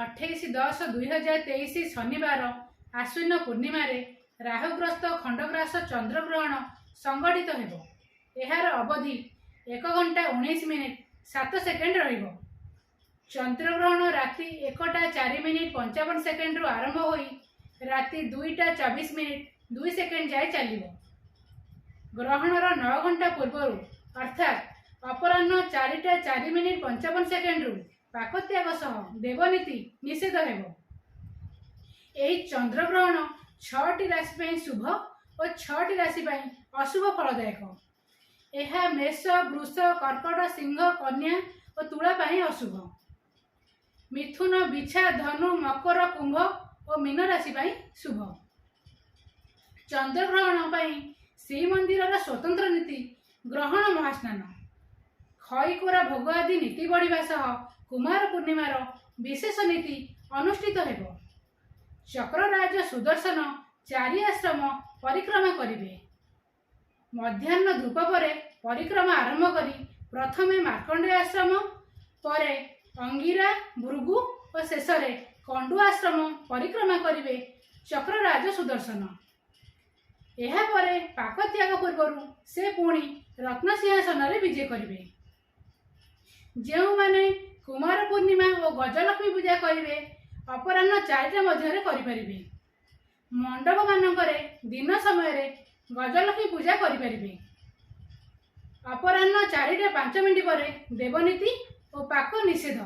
28/10/2023 ଶନିବାର ଆଶ୍ୱିନ ପୂର୍ଣ୍ଣିମାରେ ରାହୁଗ୍ରସ୍ତ ଖଣ୍ଡଗ୍ରାସ ଚନ୍ଦ୍ରଗ୍ରହଣ ସଂଗଠିତ ହେବ। ଏହାର ଅବଧି 1 ଘଣ୍ଟା 19 ମିନିଟ୍ 7 ସେକେଣ୍ଡ ରହିବ। ଚନ୍ଦ୍ରଗ୍ରହଣ ରାତି 1ଟା 4 ମିନିଟ୍ 55 ସେକେଣ୍ଡରୁ ଆରମ୍ଭ ହୋଇ ରାତି 2ଟା 24 ମିନିଟ୍ 2 ସେକେଣ୍ଡ ଯାଏ ଚାଲିବ। ଗ୍ରହଣର 9 ଘଣ୍ଟା ପୂର୍ବରୁ, ଅର୍ଥାତ୍ ଅପରାହ୍ନ 4ଟା 4 ମିନିଟ୍ 55 ସେକେଣ୍ଡରୁ ପାକତ୍ୟାଗ ସହ ଦେବନୀତି ନିଷେଧ ହେବ। ଏହି ଚନ୍ଦ୍ରଗ୍ରହଣ ଛଅଟି ରାଶି ପାଇଁ ଶୁଭ ଓ ଛଅଟି ରାଶି ପାଇଁ ଅଶୁଭ ଫଳଦାୟକ। ଏହା ମେଷ, ବୃଷ, କର୍କଟ, ସିଂହ, କନ୍ୟା ଓ ତୁଳା ପାଇଁ ଅଶୁଭ। ମିଥୁନ, ବିଛା, ଧନୁ, ମକର, କୁମ୍ଭ ଓ ମୀନ ରାଶି ପାଇଁ ଶୁଭ। ଚନ୍ଦ୍ରଗ୍ରହଣ ପାଇଁ ଶ୍ରୀମନ୍ଦିରର ସ୍ୱତନ୍ତ୍ର ନୀତି ଗ୍ରହଣ ମହାସ୍ନାନ, ଖଇକୋରା ଭୋଗ ଆଦି ନୀତି ବଢ଼ିବା ସହ କୁମାର ପୂର୍ଣ୍ଣିମାର ବିଶେଷ ନୀତି ଅନୁଷ୍ଠିତ ହେବ। ଚକ୍ରରାଜ ସୁଦର୍ଶନ ଚାରି ଆଶ୍ରମ ପରିକ୍ରମା କରିବେ। ମଧ୍ୟାହ୍ନ ଧୂପ ପରେ ପରିକ୍ରମା ଆରମ୍ଭ କରି ପ୍ରଥମେ ମାର୍କଣ୍ଡେୟ ଆଶ୍ରମ, ପରେ ଅଙ୍ଗିରା, ଭୃଗୁ ଓ ଶେଷରେ କଣ୍ଡୁ ଆଶ୍ରମ ପରିକ୍ରମା କରିବେ ଚକ୍ରରାଜ ସୁଦର୍ଶନ। ଏହାପରେ ପାକତ୍ୟାଗ ପୂର୍ବରୁ ସେ ପୁଣି ରତ୍ନସିଂହାସନରେ ବିଜେ କରିବେ। ଯେଉଁମାନେ କୁମାର ପୂର୍ଣ୍ଣିମା ଓ ଗଜଲକ୍ଷ୍ମୀ ପୂଜା କରିବେ, ଅପରାହ୍ନ 4ଟା ମଧ୍ୟରେ କରିପାରିବେ। ମଣ୍ଡପମାନଙ୍କରେ ଦିନ ସମୟରେ ଗଜଲକ୍ଷ୍ମୀ ପୂଜା କରିପାରିବେ। ଅପରାହ୍ନ 4ଟା 5 ମିନିଟ୍ ପରେ ଦେବନୀତି ଓ ପାକ ନିଷେଧ।